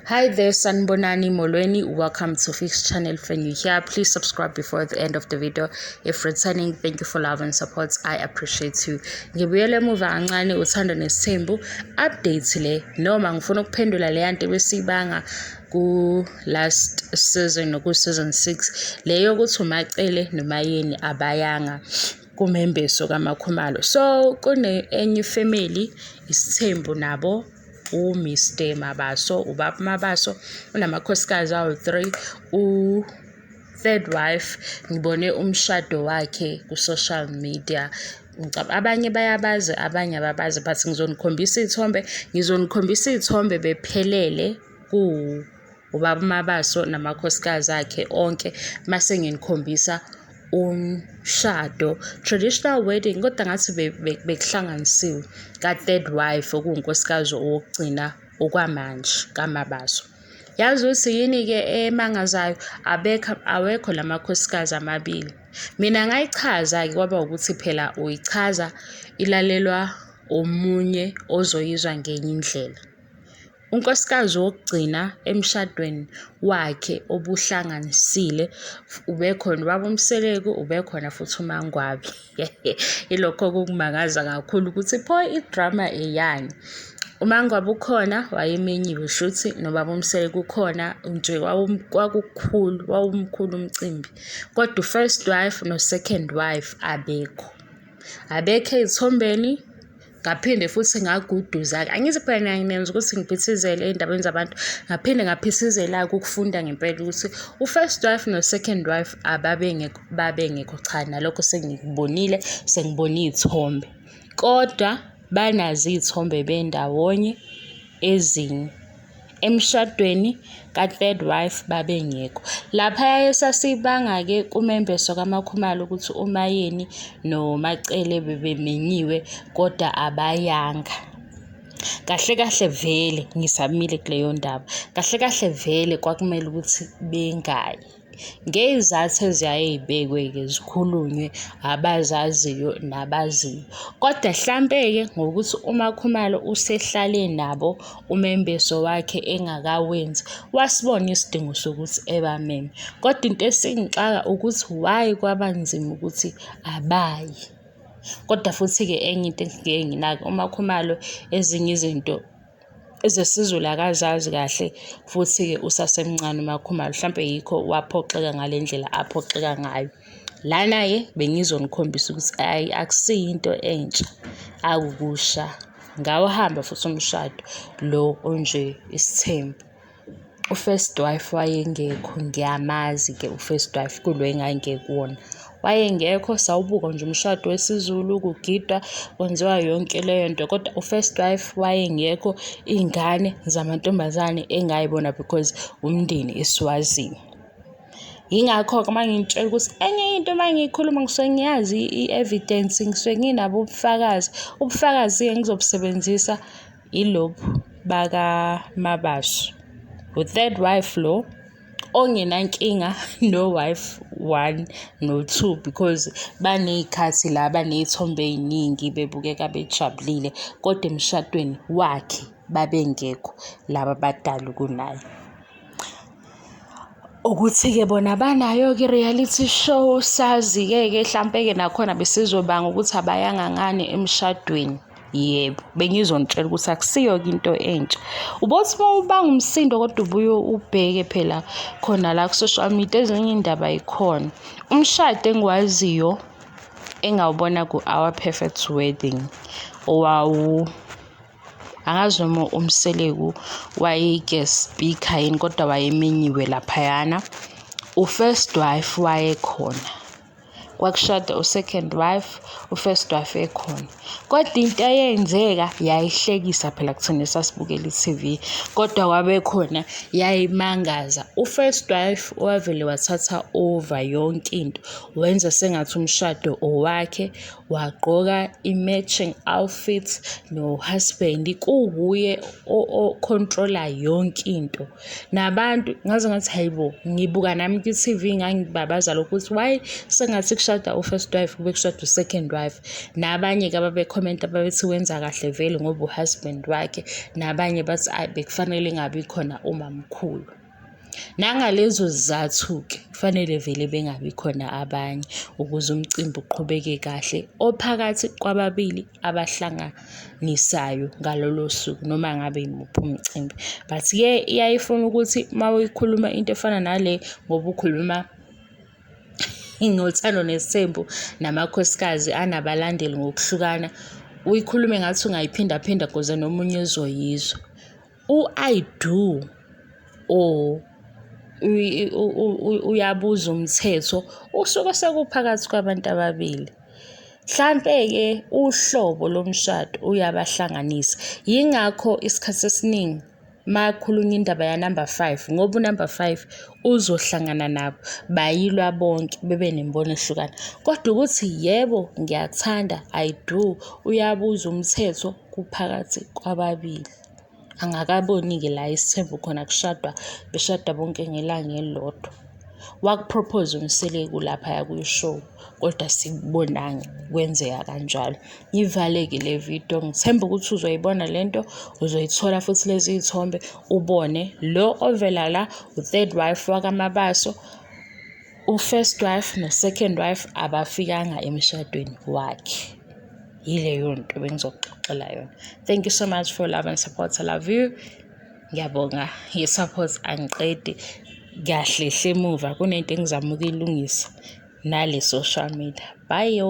Hi there, Sanibonani Molweni. Welcome to Fix Channel. If you're new here, please subscribe before the end of the video. If returning, thank you for love and support. I appreciate you. Ngibuyele emuva kancane uthando nesithembu update le noma ngifuna ukuphendula le yanto ebesiyibanga ku last season noku season 6 le yokuthi uMacele noMayeni abayanga kumembeso kaMakhumalo. So kune enye family isithembu nabo uMr Mabaso, ubaba Mabaso unamakhosikazi awu-3, u-third wife ngibone umshado wakhe ku-social media. Abanye bayabazi, abanye ababazi, but ngizonikhombisa iy'thombe, ngizonikhombisa iy'thombe bephelele ku ubaba uMabaso namakhosikazi akhe onke, mase nginikhombisa umshado, traditional wedding, kodwa ngathi bekuhlanganisiwe ka-third wife okuwunkosikazi owokugcina okwamanje kaMabaso. Yazi ukuthi yini-ke emangazayo, abekho awekho la makhosikazi amabili. Mina ngayichaza-ke kwaba ukuthi phela uyichaza ilalelwa omunye ozoyizwa ngenye indlela. Unkosikazi wokugcina emshadweni wakhe obuhlanganisile ubekhona ubaba uMseleku, ubekhona futhi uMaNgwabe. Ilokho okumangaza kakhulu ukuthi pho idrama eyani. UMaNgwabe ukhona wayemenyiwe shuthi nobaba uMseleku ukhona nje kwakukukhulu, wawumkhulu umcimbi. Kodwa u-first wife no-second wife abekho. Abekho ey'thombeni. Ngaphinde futhi ngaguduza-ke, angithi phela mina ngenza ukuthi ngiphithizele ey'ndabeni zabantu. Ngaphinde ngaphithizela-ke ukufunda ngempela ukuthi u-first wife no-second wife ababengekho, babengekho. Cha, nalokho sengikubonile, sengibone iy'thombe. Kodwa banazo iy'thombe bendawonye ezinye. Emshadweni ka-third wife babengekho. Laphaya esasibanga-ke kumembeso kaMakhumalo ukuthi uMayeni noMacele bebemenyiwe kodwa abayanga. Kahle kahle vele ngisamile kuleyo ndaba. Kahle kahle vele kwakumele ukuthi bengayi. Ngey'zathu eziyaye y'bekwe-ke zikhulunywe abazaziyo nabaziyo. Kodwa hlampe-ke ngokuthi uMakhumalo usehlale nabo umembeso wakhe engakawenzi, wasibona isidingo sokuthi ebameme. Kodwa into esingixaka ukuthi why kwaba nzima ukuthi abayi. Kodwa futhi-ke enye into engike nginake, uMakhumalo ezinye izinto ezesiZulu akazazi kahle futhi-ke usasemncane uMakhumalo hlampe yikho waphoxeka ngale ndlela aphoxeka ngayo. Lana-ke bengizonikhombisa ukuthi hhayi akusiyo into entsha, akukusha. Ngawuhamba futhi umshado lo onje isithembu. U-first wife wayengekho, ngiyamazi-ke u-first wife kulo engangike kuwona. Wayengekho, sawubuka nje umshado wesiZulu kugidwa kwenziwa yonke leyo nto, kodwa u-first wife wayengekho. Iy'ngane zamantombazane engay'bona because umndeni esiwaziyo. Yingakho-ke uma ngitshela ukuthi enye into uma ngiyikhuluma ngisuke ngiyazi i-evidence, ngisuke nginabo ubufakazi. Ubufakazi-ke engizobusebenzisa ilobu bakaMabaso. U-third wife lo ongenankinga no-wife one no-two because baney'khathi la baney'thombe ey'ningi bebukeka bejabulile, kodwa emshadweni wakhe babengekho laba abadala kunaye. Ukuthi-ke bona banayo-ke i-reality show, sazi-ke ke hlampe-ke nakhona besizobanga ukuthi abayanga ngani emshadweni. Yebo, bengizonitshela ukuthi akusiyo-ke into entsha. Ubothi uma ubanga umsindo kodwa ubuye ubheke phela khona la ku-social media ezinye iy'ndaba y'khona. Umshado engiwaziyo engawubona ku-Our Perfect Wedding owawu angazi noma uMseleku wayeyi-guest speaker yini kodwa wayemenyiwe laphayana. U-first wife wayekhona. Kwakushada u-second wife, u-first wife ekhona. Kodwa into eyenzeka yayihlekisa phela kuthina esasibukela i-T_V, kodwa wabe khona yayimangaza. U-first wife wavele wathatha over yonke into, wenza sengathi umshado owakhe, wagqoka i-matching outfit no-husband, kuwuye o-control-a yonke into. Nabantu ngaze ngathi hayi bo, ngibuka nami ku-T_V ngangibabaza lokhu ukuthi why sengathi bekushada u-first wife, kube kushada u-second wife. Nabanye-ke ababekhomenta babethi wenza kahle vele ngoba u-husband wakhe, nabanye bathi ayi bekufanele engabi khona umamkhulu. Nangalezo zizathu-ke kufanele vele bengabi khona abanye ukuze umcimbi uqhubeke kahle ophakathi kwababili abahlanganisayo ngalolo suku noma ngabe yimuphi umcimbi. But-ke iyayifuna ukuthi uma uyikhuluma into efana nale ngoba ukhuluma ngothando nesithembu namakhosikazi anabalandeli ngokuhlukana, uyikhulume ngathi ungayiphindaphinda kuze nomunye ezoyizwa. U-I do or uyabuza umthetho usuke sekuphakathi kwabantu ababili. Hlampe-ke uhlobo lomshado uyabahlanganisa. Yingakho isikhathi esiningi uma kukhulunywa indaba ya-number five, ngoba u-number five uzohlangana nabo bayilwa bonke bebe nemibono ehlukana. Kodwa ukuthi yebo ngiyakuthanda, I do, uyabuza umthetho kuphakathi kwababili. Angakaboni-ke la isithembu khona kushadwa, beshada bonke ngelanga elilodwa. Waku-propose uMseleku laphaya kwi-show, kodwa asikubonanga kwenzeka kanjalo. Ngivale-ke le video, ngithemba ukuthi uzoyibona le nto, uzoyithola futhi lezi iy'thombe, ubone lo ovela la, u-third wife wakaMabaso, u-first wife no-second wife abafikanga emshadweni wakhe. Yileyo nto bengizokuxoxela yona. Thank you so much for love and support. I love you. Ngiyabonga nge-support, angiqedi ngiyahlehla emuva kunento engizama ukuyilungisa nale social media. Bye.